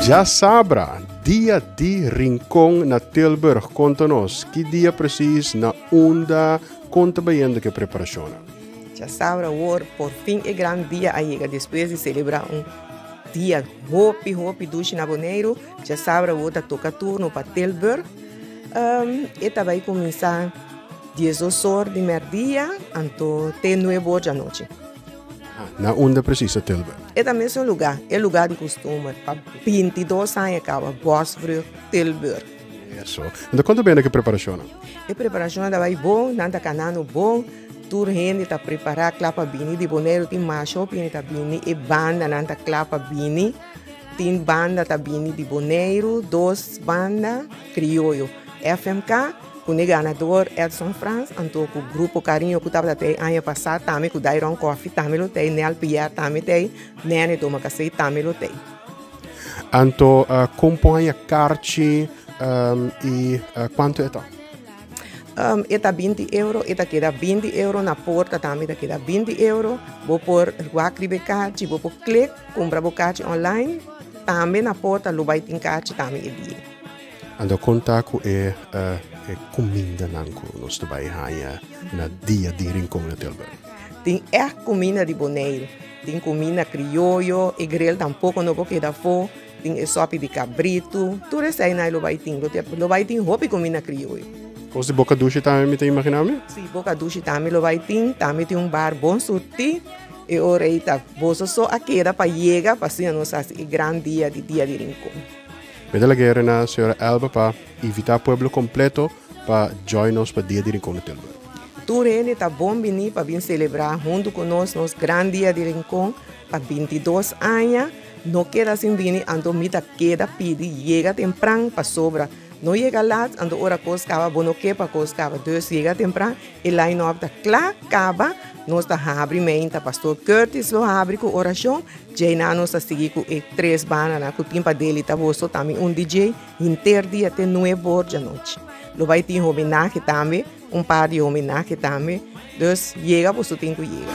Djasabra, Dia di Rincon na Tilburg. Konta nos, ki dia presis, na unda, kon ta bayendo ku e preparashonnan? Djasabra awor, por fin e gran dia a yega despues di selebrá un dia hopi hopi dushi na Boneiru. Djasabra awor ta toka turno pa Tilburg. E ta bai kuminsá 12 or di mèrdia anto te nuebe or djanochi. Na unda precies ta Tilburg? E ta mesun lugá, e lugá di kustumber pa 22 aña kaba, Bosbrug, Tilburg. Eso. Enton konta bene ku e preparashonnan? E preparashonnan ta bai bon, nan ta kanando bon, tur hende ta prepará kla pa bini di Boneiru, tin masha hopi hende ta bini, e bandanan ta kla pa bini, tin banda ta bini di Boneiru, dos banda krioyo, FMK, Ku ne ganador Edson Frans, anto ku Grupo Cariño ku tabata tei aña pasá tambe ku Dairon Coffee tambe lo tei, Nel Pierre tambe tei, Nene Domacassé tambe lo tei. Anto kon por haña karchi i kuantu e ta? E ta 20 euro, e ta keda 20 euro, na porta tambe ta keda 20 euro. Bo por wak riba e karchi, bo por klik kumpra bo karchi online, tambe na porta lo bai tin karchi tambe e dia. Anto konta ku e e kumindanan ku nos ta bai haña na Dia di Rincon na Tilburg? Tin ègt kuminda di Boneiru. Tin kuminda krioyo, e grel tampoko no por keda afó, tin e sòpi di kabritu, tur eseinan lo bai tin. Lo bai tin hopi kuminda krioyo. Kos di boka dushi tambe mi ta imaginá mi? Sí, boka dushi tambe lo bai tin. Tambe tin un bar bon surtí. E ora ei ta boso so a keda pa yega pa asina nos hasi e gran dia di Dia di Rincon. Mi ta laga na señora Elba pa invita pueblo completo pa join nos pa Dia di Rincon na Tilburg. Tur hende ta bon bini pa bin celebra hunto cu nos nos gran Dia di Rincon pa 22 aña. No keda sin bini anto mi ta keda pidi yega tempran pasobra no yega laat anto ora cos caba bo no ke pa cos caba dus yega tempran e line up ta cla caba nos ta habri meinta Pastor Curtis lo habri cu oracion. Djeinan nos ta sigui ku e tres bandanan ku tin pa delita boso tambe un DJ henter dia te nuebe or djanochi. Lo bai tin homenahe tambe, un par di homenahe tambe, dus yega boso tin ku yega.